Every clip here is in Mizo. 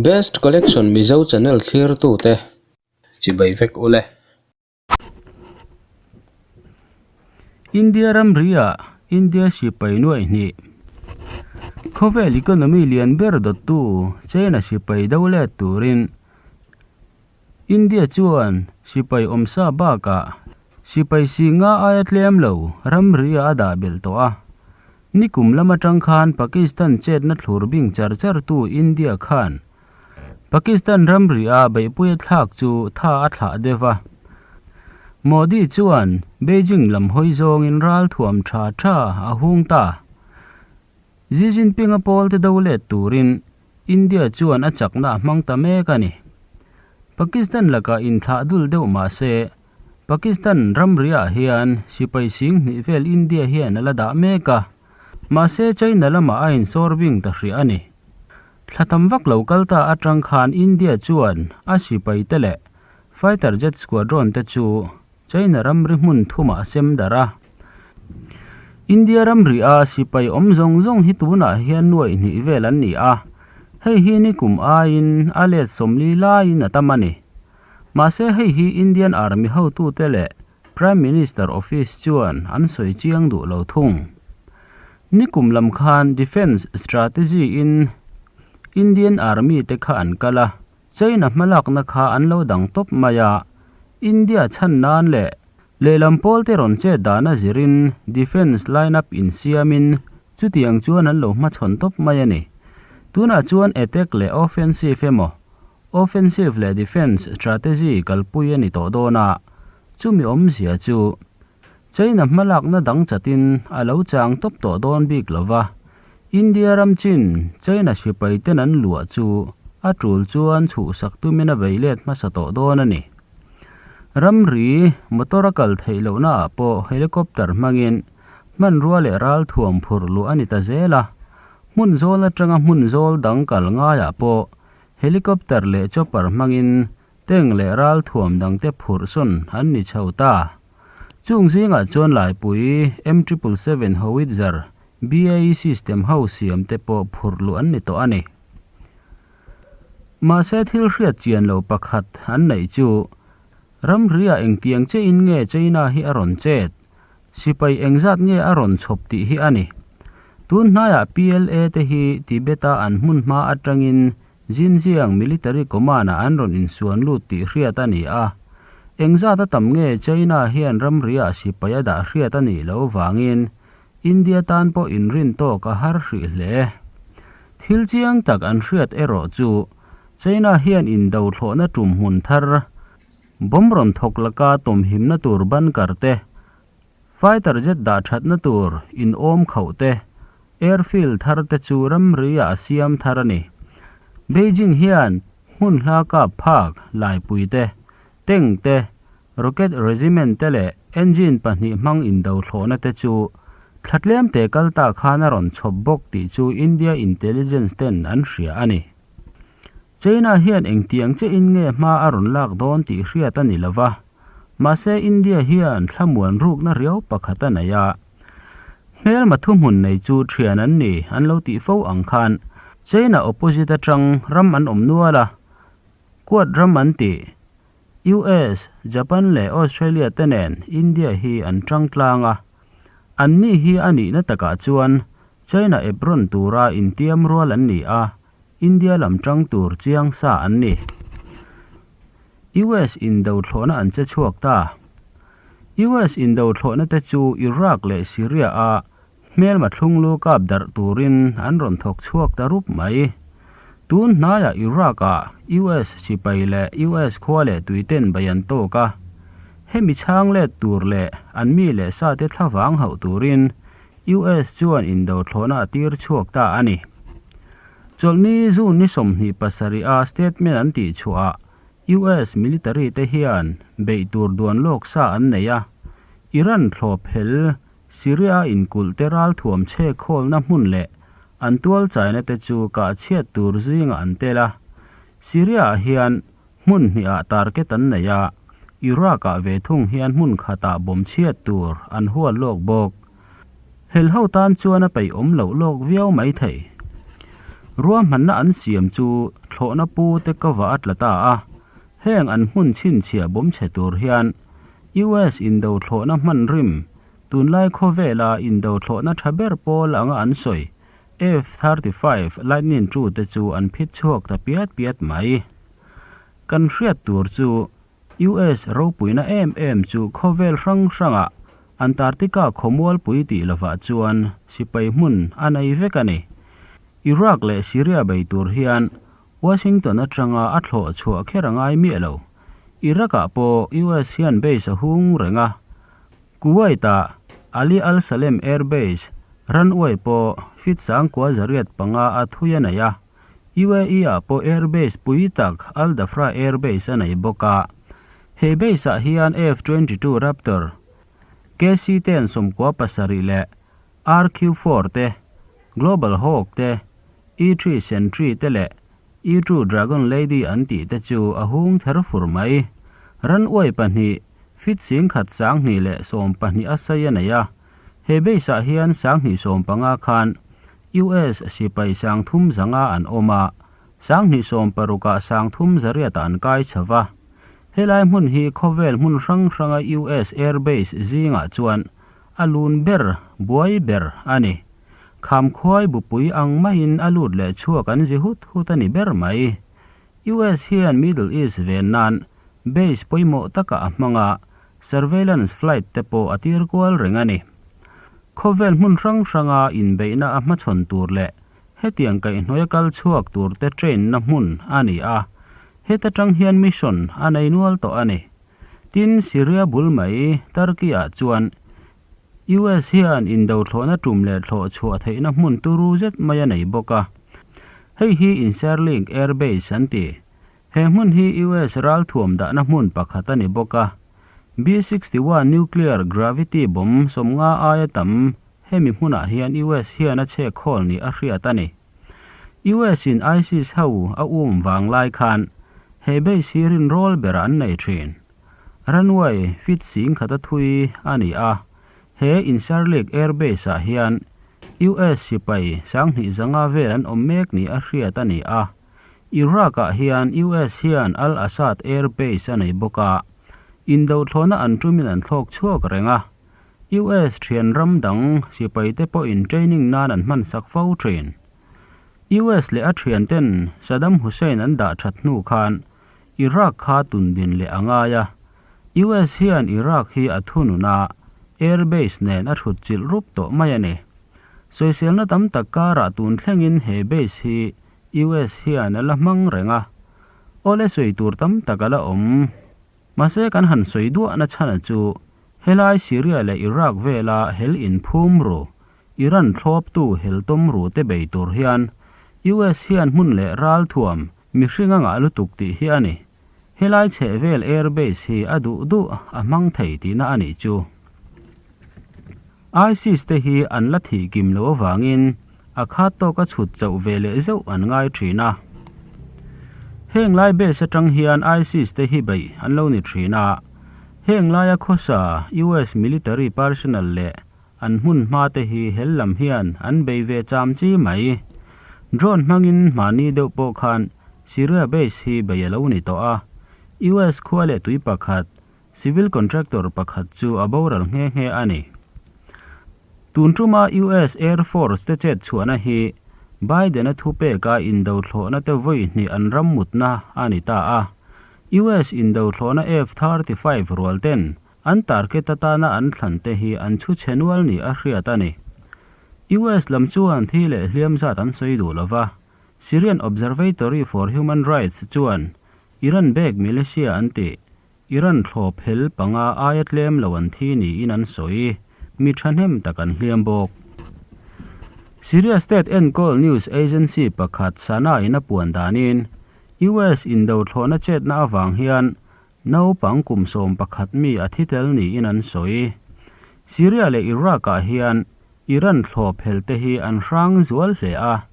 Best Collection Mizo channel thlirtute chibai vek ule. India ramri-ah India sipai nuaih hnih. Khawvel economy lian ber dawttu China sipai do let turin India chuan sipai awmsa bakah sipai singa aia tlem lo ramri-ah a dah belh tawh a. Nikum lam atang khan Pakistan chetna thlur bing char char tu India khan Pakistan ramri-a beihpuia thlak chu tha a thlah deuh va. Modi chuan Beijing lam hawi zawngin ral thuam tha tha a hung ta. Xi Jinping-a pawlte do let turin India chuan a chakna a hmang ta mek a ni. Pakistan lakah inthlah dul deuh mah se, Pakistan ramri-ah hian sipai sing hnih vel India hian a la dah mek a, mahse China lamah a insawr bing ta hrih a ni. Thla tam vak lo kal ta atang khan India chuan a sipai te leh fighter jet squadron te chu China ramri hmun thumah a sem darh a. India ramri a sipai awm zawng zawng hi tunah hian nuaih hnih vel an ni a, hei hi nikum aiin a let 40 laiin a tam a ni. Mahse hei hi Indian Army hotute leh Prime Minister Office chuan an sawi chiang duh lo thung. Nikum lam khan Defence Strategy in Indian Army te kha an kal a, China hmalakna kha an lo dang tawp mai a, India chhan nan leh lehlam pawl te rawn chet dana zirin Defence line-up insiamin chutiang chuan an lo hmachhawn tawp mai a ni. Tunah chuan attack leh offensive emaw, offensive leh defence strategy kalpui a ni tawh dawn a, chumi awmzia chu China hmalakna dang chatin a lo chang tawp tawh dawn bik lo va, India ram chin China sipai ten an luah chu a tul chuan chhuhsak tumin a bei let hmasa tawh dawn a ni. Ramri motor a kal theih lohna ah pawh helicopter hmangin hmanrua leh ralthuam phurh luh a ni ta zel a, hmun zawl atanga hmun zawl dang kal ngaiah pawh helicopter leh chopper hmangin tank leh ralthuam dangte phurh sawn an ni chho ta. Chung zingah chuan Laipui, M triple seven howitzer, BAE system ho siam te pawh phurh luh an ni tawh a ni. Mahse thil hriat chian lo pakhat an neih chu ramriah engtiang chein nge China hi a rawn chet, sipai engzat nge a rawn chhawp tih hi a ni. Tun hnaiah PLA te hi Tibet-a an hmun hma atangin Xinjiang Military Command-ah an rawn insuan lut tih hriat a ni a. Engzat a tam nge China hian ramriah sipai a dah hriat a nih loh vangin India tan pawh inrin tawk a har hrih hle. Thil chiang tak an hriat erawh chu China hian indo thlawhna tum hmun thar, bomb rawn thawk laka tawmhimna tur bunker te, Fighter jet dah thatna tur in awm khauh te, airfield thar te chu ramri-ah a siam thar a ni. Beijing hian hmun hla kap phak laipui te, tank te, rocket regiment te leh engine pahnih hmang indo thlawhna te chu thla tlem te kal ta khan a rawn chhawp bawk tih chu India intelligence ten an hria a ni. China hian engtiang chiahin nge hma a rawn lak dawn tih hriat a ni lova, mahse India hian thlamuan rukna riau pakhat a nei a. Hmelma thuhmun nei chu thian an ni an lo tih fo ang khan China opposite atang ram an awm nual a, Quad ram an tih. US, Japan leh Australia te nen India hi an tang tlang a, anni hi a nihna takah chuan China ep rawn tura intiam rual an ni a, India lam tang tur chiang sa an ni. US in do thlawhna an che chhuak ta. US in do thlawhna te chu Iraq leh Syria a hmelma thlunglu kap darh turin an rawn thawk chhuak ta rup mai. Tun hnaiah Iraq ah US sipai leh US khua leh tuiten bei an tawk a. Hemi chhang let tur leh an mi leh sa te thlavang hauh turin US chuan indo thlawhna a tir chhuak ta a ni. Chawlhni June ni 27 a statement an tih chhuahah US military te hian beih tur duan lawk sa an nei a, Iran thlawp hel Syria inkulh te ralthuam chhe khawlna hmun leh an tual chaina te chu kah chhiat tur zingah an tel a. Syria-ah hian hmun hnihah target an nei a, Iraq-ah ve thung hian hmun khatah bawm chhiat tur an hual lawk bawk. Hel ho tan chuan a peih awm loh lawk viau mai thei. Ruahmanna an siam chu thlawhna pu te cover a tla ta a, heng an hmun chhinchhiah bawm chhe tur hian US indo thlawhna hman rim tunlai khawvela indo thlawhna tha ber pawl anga an sawi F-35 Lightning II te chu an phit chhuak ta piat piat mai. Kan hriat tur chu US ropuina em em chu khawvel hrang hrangah Antarctica khawmualpui tih lovah chuan sipai hmun a nei vek a ni. Iraq leh Syria bei tur hian Washington atanga a thlawh chhuah kher a ngai miah lo. Iraq-ah pawh US hian base a hung reng a. Kuwait-ah Ali Al Salem Air Base runway pawh feet sangkua zariat panga a thui a nei a. UAE-ah pawh air base pui tak Al Dhafra Air Base a nei bawk a. He base-ah hian F-22 Raptor, KC-10 17 leh RQ-4 te, Global Hawk te, E-3 Sentry te leh E-2 Dragon Lady an tih te chu a hung ther fur mai. Runway pahnih, feet 10,000 20 a sei a nei a. He base-ah hian 2015 khan US sipai 30 zanga an awm a, 2016-ah 30 zariatah an kai chho va. Helai hmun hi khawvel hmun hrang hranga US Air Base zingah chuan a lun ber, buai ber a ni. Khamkhuai bupui ang maiin a lut leh chhuak an zi hut hut a ni ber mai. US hian Middle East ven nan base pawimawh takah a hmang a, surveillance flight te pawh a tir kual reng a ni. Khawvel hmun hrang hranga inbeihna a hmachhawn tur leh hetiang kaihhnuaia kal chhuak tur te train na hmun a ni a, heta tang hian mission a nei nual tawh a ni. Tin, Syria bul mai Turkey ah chuan US hian indo thlawhna tum leh thlawh chhuah theihna hmun turu zet mai a nei bawk a. Hei hi Incirlik Air Base an ti. He hmun hi US ralthuam dahna hmun pakhat a ni bawk a. B-61 nuclear gravity bomb sawmnga aia tam hemi hmunah hian US hian a chhek khawl nih a hriat a ni. US in ISIS ho a um vang lai khan he base hi rinrawl berah an nei thin. Runway feet 10,000 a thui a ni a, he Incirlik Air Base ah hian US sipai 20,500 vel an awm mek nih a hriat a ni a. Iraq-ah hian US hian Al Asad Air Base a nei bawk a, indothlawhna an tumin an thlawk chhuak reng a. US thian ram dang sipaite pawhin training nan an hmansak fo thin. US leh a thianten Saddam Hussein an dah that hnu khan Iraq kha tundin leh a ngai a. US hian Iraq hi a thunun a, air base nen a thut chilh rup tawh mai a ni. Sawiselna tam tak karah tun thlengin he base hi US hian a la hmang reng a, awle sawi tur tam tak a la awm. Mahse kan han sawi duahna chhana chu helai Syria leh Iraq vela hel inphum ru, Iran thlawptu hel tawm ru te bei tur hian US hian hmun leh ral thuam mihring a ngah lutuk tih hi a ni. Helai chhehvel air base hi a duh duh a hmang thei tihna a nih chu. ISIS te hi an la thih kim loh avangin a khat tawka chhut chauh ve leh zeuh an ngai thin a. Heng lai base atang hian ISIS te hi beih an lo ni thin a. Heng laia khawsa US military personnel leh an hmun hma te hi hel lam hian an bei ve cham chi mai. Drone hmangin hmahni deuh pawh khan Syria base hi bei a lo ni tawh a. US khua leh tui pakhat Civil contractor pakhat chu a boral nghe nghe a ni. Tun tuma US Air Force te chet chhuahna hi Biden-a thupeka indo thlawhna te vawi hnih an ram mutna a ni ta a. US indo thlawhna F-35 rual ten an target atana an thlan te hi an chhu chhe nual ni a hriat a ni. US lam chuan thi leh hliam zat an sawi duh lova, Syrian Observatory for Human Rights chuan Iran bag militia an tih Iran thlawp hel panga aia tlem lo an thi niin an sawi, mi thahnem tak an hliam bawk. Syria state enkawl news agency pakhat Sana in a puan danin US indo thlawhna chetna avang hian naupang kum 11 mi a thi tel niin an sawi. Syria leh Iraq ah hian Iran thlawp hel te hi an hrang zual hle a,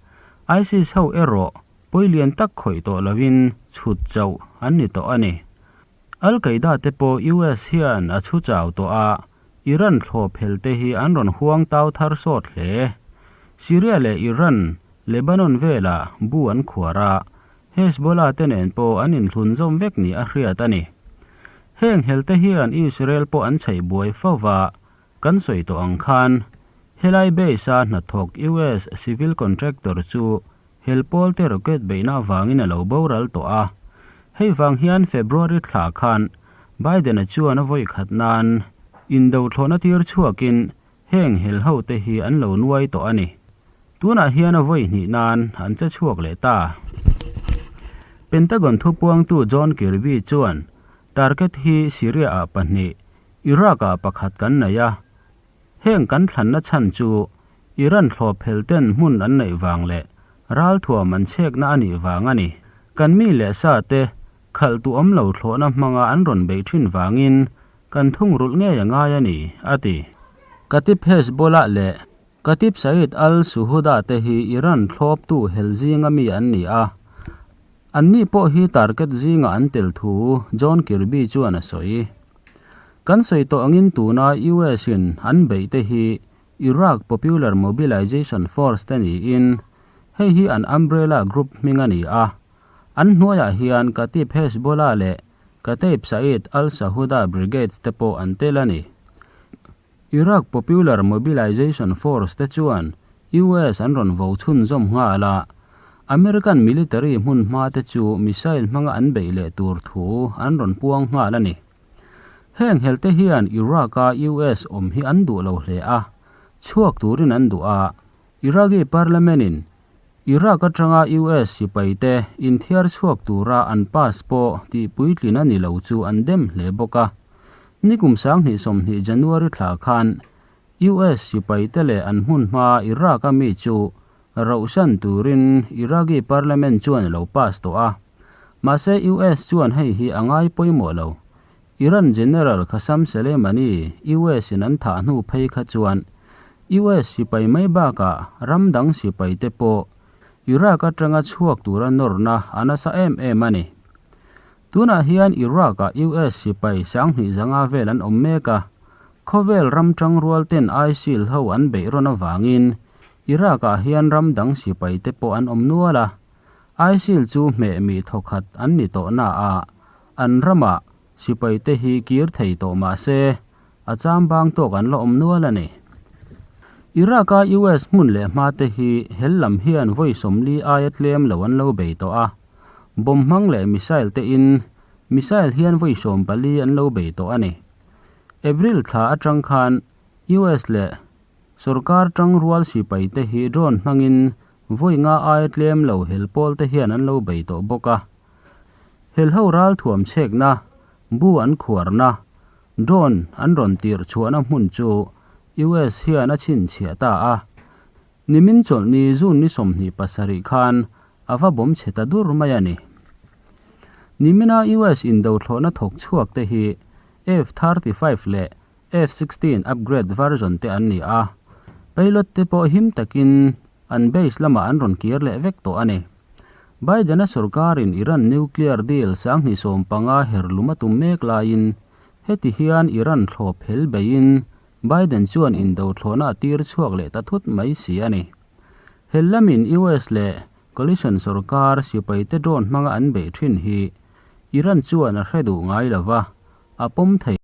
ISIS ho erawh Pawilian tak khawih tawh lovin chhut chauh an ni tawh a ni. Al-Qaeda te pawh US hian a chhu chau tawh a, Iran thlawp hel te hi an rawn huang tau thar sawt hle. Syria leh Iran Lebanon velah bu an khuar a, Hezbollah te nen pawh an inthlun zawm vek ni a hriat a ni. Heng helte hian Israel pawh an chheih buai fo va, kan sawi tawh ang khan helai base-a hnathawk US civil contractor chu hel pawlte rocket beihna avangin a lo boral tawh a. Hei vang hian February thla khan Biden-a chuan a vawi khat nan indo thlawhna tir chhuakin Heng hel ho te hi an lo nuai tawh a ni. Tunah hian a vawi hnih nan an che chhuak leh ta. Pentagon thupuangtu John Kirby chuan target hi Syria-ah pahnih, Iraq-ah pakhat kan nei a. Heng kan thlanna chhan chu Iran thlawp phel ten hmun an neih vang leh ralthuam an chhekna a nih vang a ni. Kan mi leh sa te khalh tu awm lo thlawhna hmanga an rawn beih thin vangin Kan thungrulh ngei a ngai a ni, a ti. Khatib Hezbollah leh Khatib Said al-Suhuda te hi Iran thlawptu hel zinga mi an ni a, anni pawh hi target zingah an tel thu John Kirby chuan a sawi. Kan sawi tawh angin tuna US-in an beih te hi Iraq Popular Mobilization Force te niin hei hi an umbrella group hming a ni a, an hnuaiah hian Khatib Hezbollah leh Kataib Said al-Sahuda Brigade te pawh an tel a ni. Iraq Popular Mobilization Force te chuan US an rawn vo chhunzawm nghal a, American military hmun hma te chu missile hmanga an beih leh tur thu an rawn puang nghal a ni. Heng helte hian Iraq-a US awm hi an duh lo hle a, chhuak turin an duh a, Iraqi parliament-in Iraq atanga US sipaite inthiar chhuak tura an pass pawh tihpuitlin a ni lo chu an dem hle bawk a. Nikum 2020 January thla khan US sipaite leh an hmunhma Iraq-a mi chu rohsan turin Iraqi parliament chuan a lo pass tawh a. Mahse US chuan hei hi a ngai pawimawh lo. Iran General Qasem Soleimani US-in an thah hnu phei kha chuan US sipai mai bakah ram dang sipai te pawh Iraq atanga chhuak tura nawrna a nasa em em a ni. Tunah hian Iraq-ah US sipai 7500 vel an awm mek a, khawvel ram tangrual ten ISIL ho an beih rawn avangin Iraq-ah hian ram dang sipai te pawh an awm nual a, ISIL chu hmeh mi thawkhat an ni tawh naah An ramah sipaite hi kir thei tawh mah se, a cham bang tawk an la awm nual a ni. Iraq-a US hmun leh hmate hi hel lam hian vawi 40 aia tlem lo an lo bei tawh a, bomb hmang leh missile te in missile hian vawi 14 an lo bei tawh a ni. April thla atang khan US leh sorkar tangrual sipaite hi drone hmangin vawi nga aia tlem lo hel pawl te hian an lo bei tawh bawk a. Helho ral thuam chhekna, bu an khuarna, drone an rawn tirh chhuahna hmun chu US hian a chhinchhiah ta a. Nimin chawlhni June ni 27 khan a va bawm chhe ta dur mai a ni. Nimina US indo thlawhna thawk chhuak te hi F-35 leh F-16 upgrade version te an ni a, pilot te pawh him takin an base lamah an rawn kir leh vek tawh a ni. Biden-a sorkarin Iran nuclear deal 2015 her lum a tum mek laiin heti hian Iran thlawp hel beiin Biden chuan indo thlawhna a tir chhuak leh ta thut mai si a ni. Hel lamin US leh coalition sorkar sipaite drone hmanga an beih thin hi Iran chuan a hre duh ngai lova, a pawm thei.